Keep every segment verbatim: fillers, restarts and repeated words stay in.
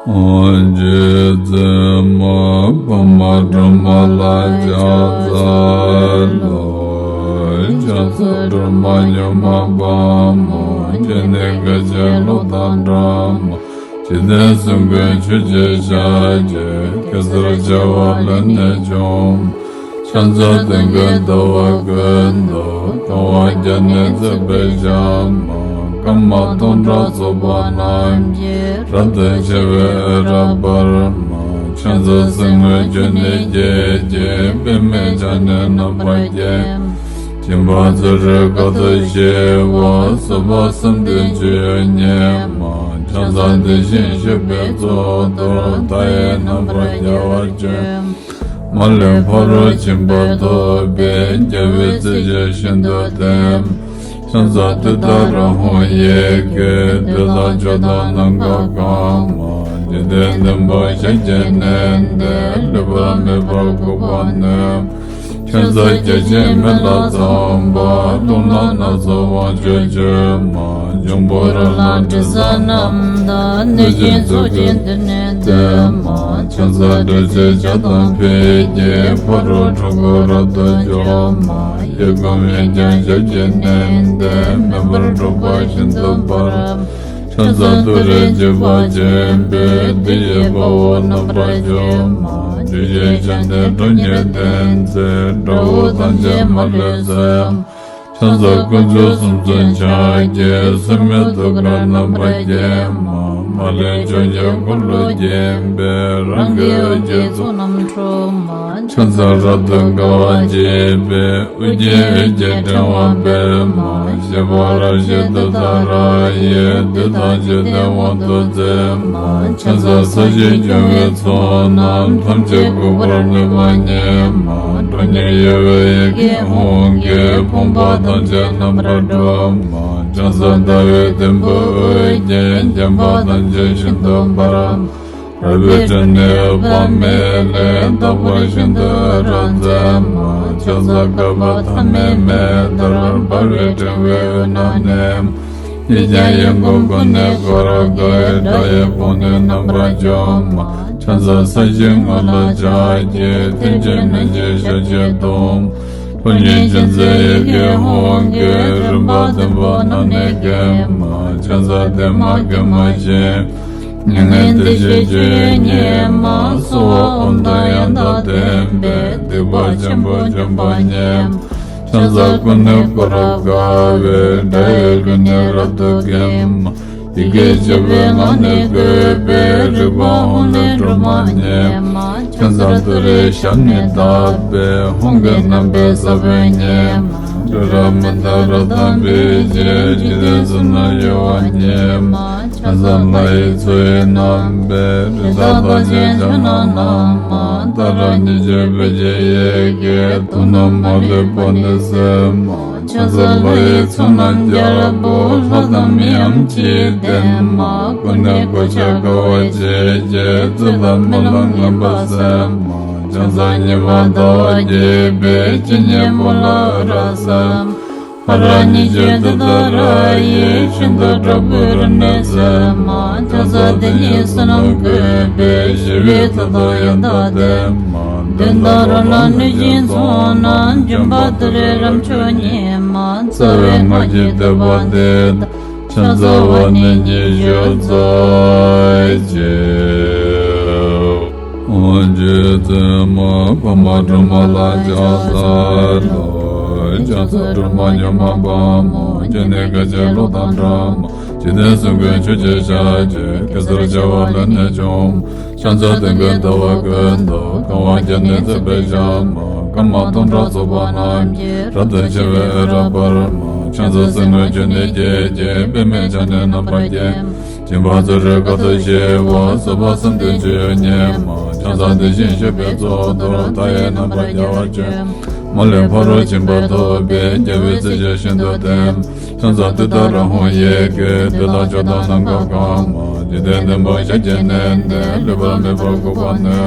རྗེ་བཙུན་མ་འཕགས་མ་སྒྲོལ་མ་ལ་ཕྱག་འཚལ་ལོ། ཕྱག་འཚལ་སྒྲོལ་མ་མྱུར་མ་དཔའ་མོ། སྤྱན་ནི་དགའ་བྱེད་གློག་དང་འདྲ་མོ། འཇིག་རྟེན་གསུམ་མགོན་ཆུ་སྐྱེས་ཞལ་གྱི། གེ་སར་བྱེ་བ་ལས་ནི་བྱུང་མོ། ཕྱག་འཚལ་སྟོན་ཀའི་ཟླ་བ་ཀུན་ཏུ། གང་བ་བརྒྱ་ནི་བརྩེགས་པའི་ཞལ་མོ། སྐར་མ་སྟོང་ཕྲག་ཚོགས་པ་རྣམས་ཀྱིས། རབ་ཏུ་ཕྱེ་བའི་ཨེ་ར་པདྨ། ཕྱག་འཚལ་གསེར་དངུལ་ཆུ་ནས་སྐྱེས་ཀྱི། པདྨའི་ཕྱག་ནི་རྣམ་པར་བརྒྱན། སྦྱིན་པ་ཚུལ་ཁྲིམས་དཀའ་ཐུབ་ཞི་བ། བཟོད་པ་བསམ་གཏན་སྤྱོད་ཡུལ་ཉིད་མ། ཕྱག་འཚལ་དེ་བཞིན་གཤེགས་པའི་གཙུག་ཏོར། མཐའ་ཡས་རྣམ་པར་རྒྱལ་བར་སྤྱོད། མ་ལུས་ཕ་རོལ་ཕྱིན་པ་ཐོབ་པའི། རྒྱལ་བའི་སྲས་ཀྱིས་ཤིན་ཏུ་བསྟེན། ཕྱག་འཚལ་ཏུཏྟཱ་ར་ཧཱུྃ་ཡི་གེ། བདུད་དང་ཕྱོགས་དང་ནམ་མཁའ་གང་མ། འཇིག་རྟེན་བདུན་པོ་ཞལ་གྱིས་མནན་ཏེ། ལུས་པ་མེད་པར་འགུགས་པར་ནུས། ཕྱག་འཚལ་བརྒྱ་བྱིན་མེ་ལྷ་ཚངས་པ། རླུང་ནག་སྣ་ཚོགས་དབང་ཕྱུག་མཆོད་མ། འབྱུང་པོ་རོ་ལངས་དྲི་ཟ་རྣམས་དང་། གནོད་སྦྱིན་ཚོགས་ཀྱིས་མདུན་ནས་བསྟོད་མ། ཕྱག་འཚལ་སྒྲོལ་ཆེན་ཞལ་དང་ཕུད་ཀྱི། ཕ་རོལ་འཁྲུལ་འཁོར་རབ་ཏུ་འཇོམས་མ། གཡས་བསྐུམ་གཡོན་བརྐྱང་ཞབས་ཀྱིས་མནན་ཏེ། མེ་འབར་འཁྲུག་པ་ཤིན་ཏུ་འབར། ཕྱག་འཚལ་ཏུ་རེའི་འཇིགས་པ་ཆེན་པོའི། བདུད་ཀྱི་དཔའ་བོ་རྣམ་པར་འཇོམས་མ། བརྗིད་ཆེའི་ཞལ་ནི་ཁྲོ་གཉེར་ལྡན་མཛད། དགྲ་བོ་ཐམས་ཅད་མ་ལུས་གསོད། ཕྱག་འཚལ་དཀོན་མཆོག་གསུམ་མཚོན་ཕྱག་རྒྱའི། སྲེད་མེད་ཐུགས་ཀར་རྣམ་པར་བརྒྱན་མ། མ་ལུས་ཕྱོགས་བཅུར་འཁོར་ལོས་བརྒྱན་པའི། རང་གི་འོད་ཀྱི་ཚོགས་རྣམས་འཁྲུག་མ། ཕྱག་འཚལ་རབ་ཏུ་དགའ་བ་བརྗིད་པའི། ཨོ་རྒྱན་འོད་ཀྱི་ཕྲེང་བ་སྤེལ་མ། བཞད་པ་རབ་བཞད་ཏུཏྟཱ་ར་ཡིས། བདུད་དང་འཇིག་རྟེན་དབང་དུ་མཛད་མ། ཕྱག་འཚལ་ས་གཞིར་བྱུང་བའི་ཚོགས་རྣམས། ཐམས་ཅད་འགུགས་པར་ནུས་པ་ཉིད་མ། ཁྲོ་གཉེར་གཡོ་བའི་ཡི་གེ་ཧཱུྃ་གིས། ཕོངས་པ་ཐམས་ཅད་རྣམ་པར་སྒྲོལ་མ། ཕྱག་འཚལ་ཟླ་བའི་དུམ་བུས་དབུ་བརྒྱན། བརྒྱན་པ་ཐམས་ཅད་ཤིན་ཏུ་འབར། རལ་པའི་ཕྲེང་ནི་འོད་དཔག་མེད་ལས། རྟག་པར་ཤིན་ཏུ་རབ་མཛད་མ། ཕྱག་འཚལ་བསྐལ་པ་ཐ་མའི་མེ་ལྟར། འབར་བའི་ཕྲེང་བའི་དབུས་ན་གནས། གཡས་བརྐྱང་གཡོན་བསྐུམ་ཀུན་ནས་བསྐོར་དགའི། དགྲ་ཡི་དཔུང་ནི་རྣམ་པར་འཇོམས་མ། ཕྱག་འཚལ་ས་གཞིའི་ངོས་ལ་ཕྱག་གི། མཐིལ་གྱིས་བསྣུན་ཅིང་ཞབས་ཀྱིས་བརྡུང་། ཕོ་ཉའི་མཆུ་རྩེ་ཡི་གེ་ཧཱུྃ་གིས། རིམ་པ་བདུན་པོ་རྣམས་ནི་འགེམས་མ། ཕྱག་འཚལ་བདེ་མ་དགེ་མ་ཅན། མྱ་ངན་འདས་ཞི་སྤྱོད་ཡུལ་ཉིད་མ། གསོལ་བ་འོ་དང་ཡང་དག་ལྡན་པའི། སྡིག་པ་ཆེན་པོ་འཇོམས་པ་ཉིད་མ། ཕྱག་འཚལ་ཀུན་ནས་བསྐོར་རབ་དགའ་བའི། དགྲ་ཡི་རྒོལ་ནི་རབ་ཏུ་འགེམས་མ། ཡི་གེ་བཅུ་པའི་ངག་ནི་བཀོད་པའི། རིག་པ་ཧཱུྃ་ལས་སྒྲོལ་མ་ཉིད་མ། ཕྱག་འཚལ་ཏུ་རེའི་ཞབས་ནི་བརྡབས་པའི། ཧཱུྃ་གི་རྣམ་པའི་ས་བོན་ཉིད་མ། ཏུ་ར་མི་ཏ་ར་དང་བི་ཇི། འཇིག་རྟེན་གསུམ་ན་གཡོ་བ་ཉིད་མ། ཕྱག་འཚལ་ལྷ་ཡི་མཚོ་ཡི་རྣམ་པའི། རི་དྭགས་རྟགས་ཅན་ཕྱག་ན་བསྣམས་མ། ཏཱ་ར་གཉིས་བརྗོད་བོད་ཀྱི་ཡི་གེ། དུག་རྣམས་མ་ལུས་པ་ནི་སེལ་མ། ཕྱག་འཚལ་ལྷ་ཡི་ཚོགས་རྣམས་རྒྱལ་པོ། ལྷ་དང་མིའམ་ཅི་ཡིས་བསྟེན་མ། ཀུན་ནས་གོ་ཆ་དགའ་བ་བྱེད་ཅིང་། རྩོད་དང་རྨི་ལམ་ངན་པ་སེལ་མ། ཕྱག་འཚལ་ཉི་མ་ཟླ་བ་རྒྱས་པའི། སྤྱན་གཉིས་པོ་ལ་འོད་རབ་གསལ། ཧ་ར་གཉིས་བརྗོད་ཏུཏྟཱ་ར་ཡིས། ཤིན་ཏུ་དྲག་པོའི་རིམས་ནད་སེལ་མ། ཕྱག་འཚལ་དེ་ཉིད་བསོད་ནམས་བཀོད་པའི། ཞི་བའི་མཐུ་དང་ཡང་དག་ལྡན་མ། གདོན་དང་རོ་ལངས་གནོད་སྦྱིན་ཚོགས་རྣམས། འཇོམས་པ་ཏུ་རེ་རབ་མཆོག་ཉིད་མ། རྩ་བའི་སྔགས་ཀྱི་བཟླས་པ་འདི་དང་། ཕྱག་འཚལ་བ་ནི་ཉི་ཤུ་རྩ་གཅིག་རྗེ་བཙུན་མ་འཕགས་མ་སྒྲོལ་མ་ལ་ཕྱག་འཚལ་ལོ། ཕྱག་འཚལ་སྒྲོལ་མ་མྱུར་མ་དཔའ་མོ། སྤྱན་ནི་དགའ་བྱེད་གློག་དང་འདྲ་མོ། འཇིག་རྟེན་གསུམ་མགོན་ཆུ་སྐྱེས་ཞལ་གྱི། གེ་སར་བྱེ་བ་ལས་ནི་བྱུང་མ། ཕྱག་འཚལ་སྟོན་ཀའི་ཟླ་བ་ཀུན་ཏུ། གང་བ་བརྒྱ་ནི་བརྩེགས་པའི་ཞལ་མ། སྐར་མ་སྟོང་ཕྲག་ཚོགས་པ་རྣམས་ཀྱིས། རབ་ཏུ་ཕྱེ་བའི་ཨེ་ར་པདྨ། ཕྱག་འཚལ་གསེར་དངུལ་ཆུ་ནས་སྐྱེས་ཀྱི། པདྨའི་ཕྱག་ནི་རྣམ་པར་བརྒྱན། སྦྱིན་པ་ཚུལ་ཁྲིམས་དཀའ་ཐུབ་ཞི་བ། བཟོད་པ་བསམ་གཏན་སྤྱོད་ཡུལ་ཉིད་མ། ཕྱག་འཚལ་དེ་བཞིན་གཤེགས་པའི་གཙུག་ཏོར། མཐའ་ཡས་རྣམ་པར་རྒྱལ་བར་སྤྱོད། མ་ལུས་ཕ་རོལ་ཕྱིན་པ་ཐོབ་པའི་རྒྱལ་པོའི་རྩེ་གཅིག་ཤིན་ཏུ་བརྟན། ཕྱག་འཚལ་ཏུཏྟཱ་ར་ཧཱུྃ་ཡི་གེ། འདི་དག་མཆོག་དང་ནམ་མཁའ་གང་། འཇིག་རྟེན་བདུན་པོ་ཞབས་ཀྱིས་མནན་ཏེ། ལུས་པ་མེད་པར་འགུགས་པ་ནི།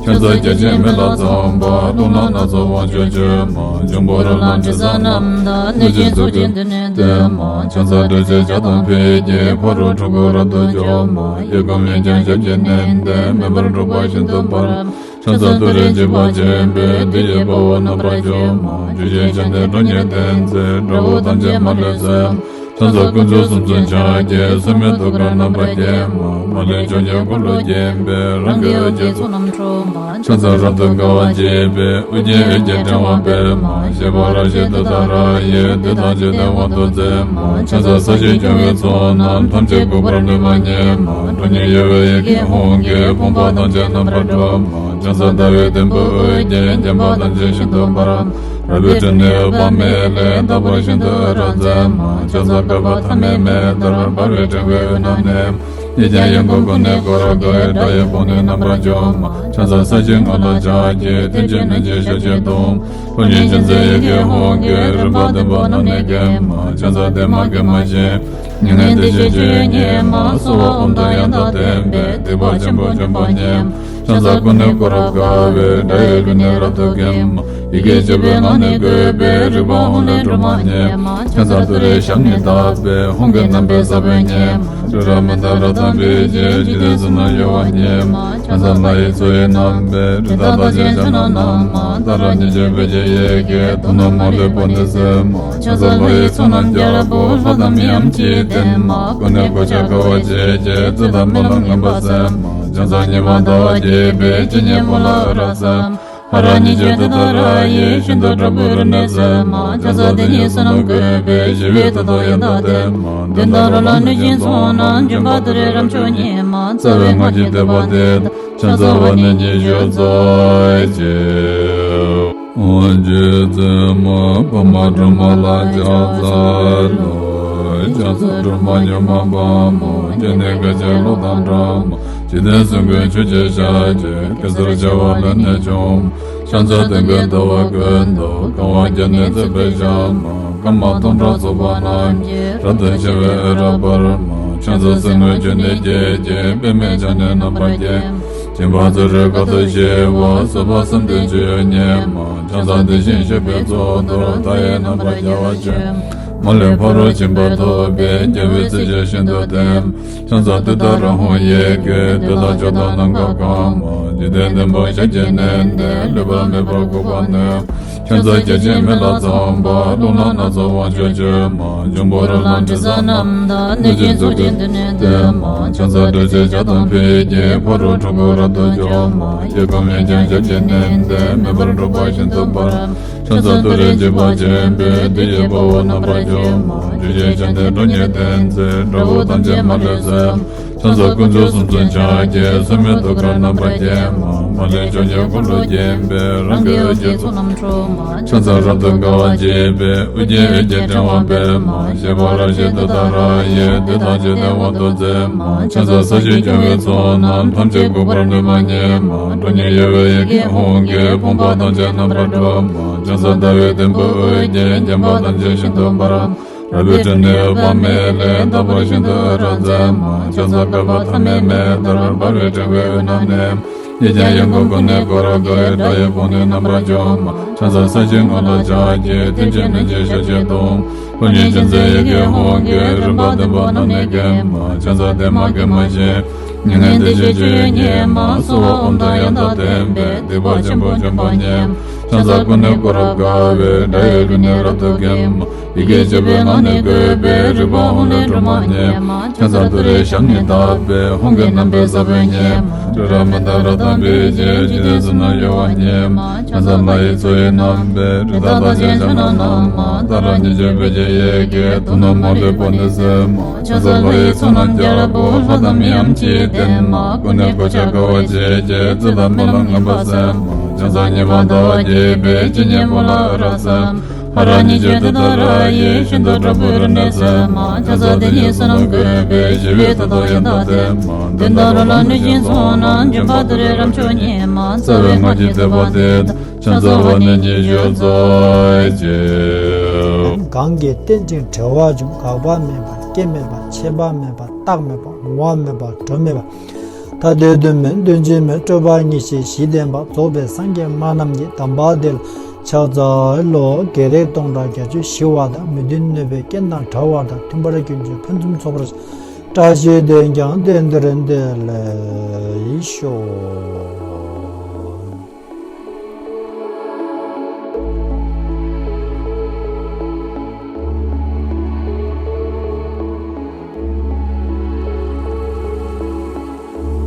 ཕྱག་འཚལ་བརྒྱ་བྱིན་མེ་ལྷ་ཚངས་པ། རླུང་ལྷ་སྣ་ཚོགས་དབང་ཕྱུག་མཆོད་མ། འབྱུང་པོ་རོ་ལངས་དྲི་ཟ་རྣམས་དང་། གནོད་སྦྱིན་ཚོགས་ཀྱིས་མདུན་ནས་བསྟོད་མ། ཕྱག་འཚལ་ཏྲཊ་ཅེས་བྱ་དང་ཕཊ་ཀྱིས། ཕ་རོལ་འཁྲུལ་འཁོར་རབ་ཏུ་འཇོམས་མ། གཡས་བསྐུམ་གཡོན་བརྐྱང་ཞབས་ཀྱིས་མནན་ཏེ། མེ་འབར་འཁྲུག་པ་ཤིན་ཏུ་འབར། ཕྱག་འཚལ་ཏུ་རེ་འཇིགས་པ་ཆེན་པོས། བདུད་ཀྱི་དཔའ་བོ་རྣམ་པར་འཇོམས་མ། བརྗིད་ཆེན་ཞལ་ལྡན་ཁྲོ་གཉེར་ལྡན་མཛད། དགྲ་བོ་ཐམས་ཅད་མ་ལུས་གསོད། ཕྱག་འཚལ་དཀོན་མཆོག་གསུམ་མཚོན་ཕྱག་རྒྱའི། སྲེད་མེད་ཐུགས་ཀར་རྣམ་པར་བརྒྱན་མ། མ་ལུས་ཕྱོགས་བཅུའི་འཁོར་ལོས་བརྒྱན་པའི། རང་གི་འོད་ཀྱི་ཚོགས་རྣམས་འཁྲུགས་མ། ཕྱག་འཚལ་རབ་ཏུ་དགའ་བ་བརྗིད་པའི། དབུ་རྒྱན་འོད་ཀྱི་ཕྲེང་བ་སྤེལ་མ། བཞད་པ་རབ་བཞད་ཏུཏྟཱ་ར་ཡིས། བདུད་ཐམས་ཅད་བདེ་བ་དུ་མཛད་མ། ཕྱག་འཚལ་ས་གཞི་སྐྱོང་བའི་ཚོགས་རྣམས། ཐམས་ཅད་འགུགས་པར་ནུས་པ་ཉིད་མ། ཁྲོ་གཉེར་གཡོ་བའི་ཡི་གེ་ཧཱུྃ་གིས། ཕོངས་པ་ཐམས་ཅད་རྣམ་པར་སྒྲོལ་མ། ཕྱག་འཚལ་ཟླ་བའི་དུམ་བུས་དབུ་རྒྱན། བརྒྱན་པ་ཐམས་ཅད་ཤིན་ཏུ་འབར། རལ་པའི་ཕྲེང་ནས་འོད་དཔག་མེད་ལས། རྟག་པར་ཤིན་ཏུ་འོད་རབ་མཛད་མ། ཕྱག་འཚལ་བསྐལ་པ་ཐ་མའི་མེ་ལྟར། འབར་བའི་ཕྲེང་བའི་དབུས་ན་གནས། གཡས་བརྐྱང་གཡོན་བསྐུམ་ཀུན་ནས་བསྐོར་དགའི། དགྲ་ཡི་དཔུང་ནི་རྣམ་པར་འཇོམས་མ། ཕྱག་འཚལ་ས་གཞིའི་ངོས་ལ་ཕྱག་རྒྱའི། མཐུ་ཆེན་སྣོད་བཅུད་ཞལ་གྱིས་བརྡུང་། ཕོ་ཉའི་ཅན་མཛད་ཡི་གེ་ཧཱུྃ་གིས། རིམ་པ་བདུན་པོ་རྣམས་ནི་འགེམས་མ། ཕྱག་འཚལ་བདེ་མ་དགེ་མ་བཞི། མྱ་ངན་འདས་ཞི་སྤྱོད་ཡུལ་ཉིད་མ། གསོལ་བ་ཨོཾ་དང་ཡང་དག་ལྡན་པས། སྡིག་པ་ཆེན་པོ་འཇོམས་པ་ཉིད་མ། ཕྱག་འཚལ་ཀུན་ནས་བསྐོར་རབ་དགའ་བའི། དགྲ་ཡི་ལུས་ནི་རབ་ཏུ་འགེམས་མ། ཡི་གེ་བཅུ་པའི་ངག་ནི་བཀོད་པའི། རིག་པ་ཧཱུྃ་ལས་སྒྲོལ་མ་ཉིད་མ། ཕྱག་འཚལ་ཏུ་རེའི་ཞབས་ནི་བརྡབས་པས། ཧཱུྃ་གི་རྣམ་པའི་ས་བོན་ཉིད་མ། ཏྲི་ལ་མནྡ་ར་དྷ་རིཿརྒྱས། འཇིག་རྟེན་གསུམ་རྣམས་གཡོ་བ་ཉིད་མ། ཕྱག་འཚལ་ལྷ་ཡི་མཚོ་ཡི་རྣམ་པའི། རི་དྭགས་རྟགས་ཅན་ཕྱག་ན་བསྣམས་མ། ཏཱ་ར་གཉིས་བརྗོད་བོད་ཀྱི་ཡི་གེས། དོན་དུ་མ་ལུས་པོ་ཏི་གསོད་མ། ཕྱག་འཚལ་ལྷ་ཡི་ཚོགས་རྣམས་རྒྱལ་པོ། ལྷ་དང་མིའམ་ཅི་ཡིས་བསྟེན་མ། ཀུན་ནས་གོ་ཆ་དགའ་བ་བརྗིད་ཀྱིས། བརྫུས་དང་སྨོད་ལམ་ངན་པ་སེལ་མ། ཕྱག་འཚལ་ཉི་མ་ཟླ་བ་རྒྱས་པའི། ཇི་སྙེད་པོ་ལ་འོད་རབ་གསལ། ཧ་ར་གཉིས་བརྗོད་ཏུཏྟཱ་ར་ཡིས། ཤིན་ཏུ་དྲག་པོའི་རིམས་ནད་སེལ་མ། ཕྱག་འཚལ་དེ་ཉིད་བསོད་ནམས་བཀོད་པའི། ཞི་བའི་མཐུ་སྟོབས་ཡང་དག་ལྡན་མ། གདོན་དང་རོ་ལངས་གནོད་སྦྱིན་ཚོགས་རྣམས། འཇོམས་པ་ཏུ་རེ་རབ་མཆོག་ཉིད་མ། རྩ་བའི་སྔགས་ཀྱི་བཟླས་པ་འདི་དང་། ཕྱག་འཚལ་བ་ནི་ཉི་ཤུ་རྩ་གཅིག་རྗེ་བཙུན་མ་འཕགས་མ་སྒྲོལ་མ་ལ་ཕྱག་འཚལ་ལོ། ཕྱག་འཚལ་སྒྲོལ་མ་མྱུར་མ་དཔའ་མོ། སྐྱེ་གནས་དགའ་ཆེ་གློག་དང་འདྲ་མ། འཇིག་རྟེན་གསུམ་མགོན་ཆུ་སྐྱེས་ཞལ་གྱི། གེ་སར་བྱེ་བ་ལས་ནི་བྱུང་། ཕྱག་འཚལ་དུས་མགོན་ཟླ་བ་ཀུན་ཏུ། གང་བ་བརྒྱ་ནི་བརྩེགས་པའི་ཞལ་མ། སྐར་མ་སྟོང་ཕྲག་ཚོགས་པ་རྣམས་ཀྱིས། རབ་ཏུ་ཕྱེ་བའི་འོད་རབ་འབར་མ། ཕྱག་འཚལ་སེམས་དངོས་རྒྱུད་སྡེ་བརྒྱད་ཀྱི། པདྨས་ཕྱག་ནི་རྣམ་པར་བརྒྱན། སྦྱིན་པ་བརྩོན་འགྲུས་དཀའ་ཐུབ་ཞི་བ། བཟོད་པ་བསམ་གཏན་སྤྱོད་ཡུལ་ཉིད་མ། ཕྱག་འཚལ་དེ་བཞིན་གཤེགས་པའི་གཙུག་ཏོར། མཐའ་ཡས་རྣམ་པར་རྒྱལ་བ་སྤྱོད། མ་ལུས་ཕ་རོལ་ཕྱིན་པ་ཐོབ་པའི། རྒྱལ་པོའི་རྩེ་གཅིག་ཤིན་ཏུ་བརྟན། ཕྱག་འཚལ་ཏུཏྟཱ་ར་ཧཱུྃ་ཡི་གེ། བདུད་དང་ཕྱོགས་དང་ནམ་མཁའ་གང་མ། འཇིག་རྟེན་བདུན་པོ་ཞབས་ཀྱིས་མནན་ཏེ། ལུས་པ་མེད་པར་འགུགས་པ་ནི། ཕྱག་འཚལ་བརྒྱ་བྱིན་མེ་ལྷ་ཚངས་པ། རླུང་ལྷ་སྣ་ཚོགས་དབང་ཕྱུག་མཆོད་མ། འབྱུང་པོ་རོ་ལངས་དྲི་ཟ་རྣམས་དང་། གནོད་སྦྱིན་ཚོགས་ཀྱིས་མདུན་ནས་བསྟོད་མ། ཕྱག་འཚལ་ཏྲཊ་ཅེས་བྱ་དང་ཕཊ་ཀྱིས། ཕ་རོལ་འཁྲུལ་འཁོར་རབ་ཏུ་འཇོམས་མ། གཡས་བསྐུམ་གཡོན་བརྐྱང་ཞབས་ཀྱིས་མནན་ཏེ། མེ་འབར་འཁྲུག་པ་ཤིན་ཏུ་འབར། ཕྱག་འཚལ་ཏུ་རེ་འཇིགས་པ་ཆེན་པོས། བདུད་ཀྱི་དཔའ་བོ་རྣམ་པར་འཇོམས་མ། བརྗིད་ཆེན་ཞལ་ལྡན་ཁྲོ་གཉེར་ལྡན་མཛད། དགྲ་བོ་ཐམས་ཅད་མ་ལུས་གསོད། ཕྱག་འཚལ་དཀོན་མཆོག་གསུམ་མཚོན་ཕྱག་རྒྱའི། སྲེད་མེད་ཐུགས་ཀར་རྣམ་པར་བརྒྱན་མ། མ་ལུས་ཕྱོགས་བཅུའི་འཁོར་ལོས་བརྒྱན་པའི། རང་གི་འོད་ཀྱི་ཚོགས་རྣམས་འཁྲུག་མ། ཕྱག་འཚལ་རབ་ཏུ་དགའ་བ་བརྗིད་པའི། དབུ་རྒྱན་འོད་ཀྱི་ཕྲེང་བ་སྤེལ་མ། བཞད་པ་རབ་བཞད་ཏུཏྟཱ་ར་ཡིས། བདུད་ཐམས་ཅད་བདེ་བ་དུ་མཛད་མ། ཕྱག་འཚལ་ས་གཞིའི་སྐྱོང་བའི་ཚོགས་རྣམས། ཐམས་ཅད་འགུགས་པར་ནུས་པ་ཉིད་མ། ཁྲོ་གཉེར་གཡོ་བའི་ཡི་གེ་ཧཱུྃ་གིས། ཕོངས་པ་ཐམས་ཅད་རྣམ་པར་སྒྲོལ་མ། ཕྱག་འཚལ་ཟླ་བའི་དུམ་བུས་དབུ་རྒྱན། བརྒྱན་པ་ཐམས་ཅད་ཤིན་ཏུ་འབར། རལ་པའི་ཕྲེང་ནས་འོད་དཔག་མེད་ལས། རྟག་པར་ཤིན་ཏུ་འོད་རབ་མཛད་མ། ཕྱག་འཚལ་བསྐལ་པ་ཐ་མའི་མེ་ལྟར། འབར་བའི་ཕྲེང་བའི་དབུས་ན་གནས། གཡས་བརྐྱང་གཡོན་བསྐུམ་ཀུན་ནས་བསྐོར་དགའི། དགྲ་ཡི་དཔུང་ནི་རྣམ་པར་འཇོམས་མ། ཕྱག་འཚལ་ས་གཞིའི་ངོས་ལ་ཕྱག་རྒྱའི། མཐུ་ཆེན་སྣོད་བཅུད་ཞལ་གྱིས་བརྡུང་། ཕོ་ཉའི་ཅན་མཛད་ཡི་གེ་ཧཱུྃ་གིས། རིམ་པ་བདུན་པོ་རྣམས་ནི་འགེམས་མ། ཕྱག་འཚལ་བདེ་མ་དགེ་མ་བཞི། མྱ་ངན་འདས་ཞི་སྤྱོད་ཡུལ་ཉིད་མ། གསོལ་བ་ཨོཾ་དང་ཡང་དག་ལྡན་པས། སྡིག་པ་ཆེན་པོ་འཇོམས་པ་ཉིད་མ། ཕྱག་འཚལ་ཀུན་ནས་བསྐོར་རབ་དགའ་བའི། དགྲ་ཡི་ལུས་ནི་རབ་ཏུ་འགེམས་མ། ཡི་གེ་བཅུ་པའི་ངག་ནི་བཀོད་པའི། རིག་པ་ཧཱུྃ་ལས་སྒྲོལ་མ་ཉིད་མ། ཕྱག་འཚལ་ཏུ་རེའི་ཞབས་ནི་བརྡབས་པས། ཧཱུྃ་གི་རྣམ་པའི་ས་བོན་ཉིད་མ། ཏྲི་ལ་མནྡ་ར་དྷ་རིཿརྒྱས། འཇིག་རྟེན་གསུམ་རྣམས་གཡོ་བ་ཉིད་མ། ཕྱག་འཚལ་ལྷ་ཡི་མཚོ་ཡི་རྣམ་པའི། རི་དྭགས་རྟགས་ཅན་ཕྱག་ན་བསྣམས་མ། ཏཱ་ར་གཉིས་བརྗོད་བོད་ཀྱི་ཡི་གེས། དོན་དུ་མ་ལུས་པོ་ཏི་གསོད་མ། ཕྱག་འཚལ་ལྷ་ཡི་ཚོགས་རྣམས་རྒྱལ་པོ། ལྷ་དང་མིའམ་ཅི་ཡིས་བསྟེན་མ། ཀུན་ནས་གོ་ཆ་དགའ་བ་བརྗིད་ཀྱིས། བརྫུས་དང་སྨོད་ལམ་ངན་པ་སེལ་མ། ཕྱག་འཚལ་ཉི་མ་ཟླ་བ་རྒྱས་པའི། ཇི་སྙེད་པོ་ལ་འོད་རབ་གསལ། ཕ་ར་ཉིད་ཀྱི་དེ་ལྟར་ཡིད་བཞིན་དུ་གྲོགས་པོའི་རིམ་གྲོ་སེམས་མ། ཁྱབ་བྱ་དེ་ཉིད་བསོད་ནམས་བཀོད་པའི་ཞི་བའི་མཐུ་དང་ཡང་དག་ལྡན་མ། དོན་དམ་རོ་ལངས་ནུས་ཤིང་བསོད་ནམས་འབྱོངས་པ་དེ་རེ་རབ་མཆོག་ཉིད་མ། རྩ་བའི་སྔགས་ཀྱི་བསྟོད་པ་འདི་དང་ཕྱག་འཚལ་བ་ནི་ཉི་ཤུ་རྩ་གཅིག་གང་གིས་རྟེན་ཅིང་འབྲེལ་བར་འབྱུང་། འགག་པ་མེད་པ་སྐྱེ་མེད་པ་ཆད་པ་མེད་པ་རྟག་མེད་པ་རུང་བ་མེད་པ་སྒྲོ་མེད་པ། ཐ་དད་དོན་མེད་དོན་གཅིག་མེད་སྤྲོས་པ་ཉེས་ཞི་ཞི་བསྟན་པ་རྫོགས་པའི་སངས་རྒྱས་སྨྲ་རྣམས་ཀྱི་གདམས་པ་འདི་ལ་ཕྱག་འཚལ་ལོ། བགེགས་རིགས་སྟོང་ཕྲག་བརྒྱད་ཅུ་ཞི་བ་དང་། མི་མཐུན་གནོད་པའི་རྐྱེན་དང་བྲལ་བ་དང་། མཐུན་པར་སྐྱོན་བཅས་ཕུན་སུམ་ཚོགས་པར་ཤོག་བཀྲ་ཤིས་དོན་ཀྱང་དེང་འདིར་འདི་ལ་ཤོག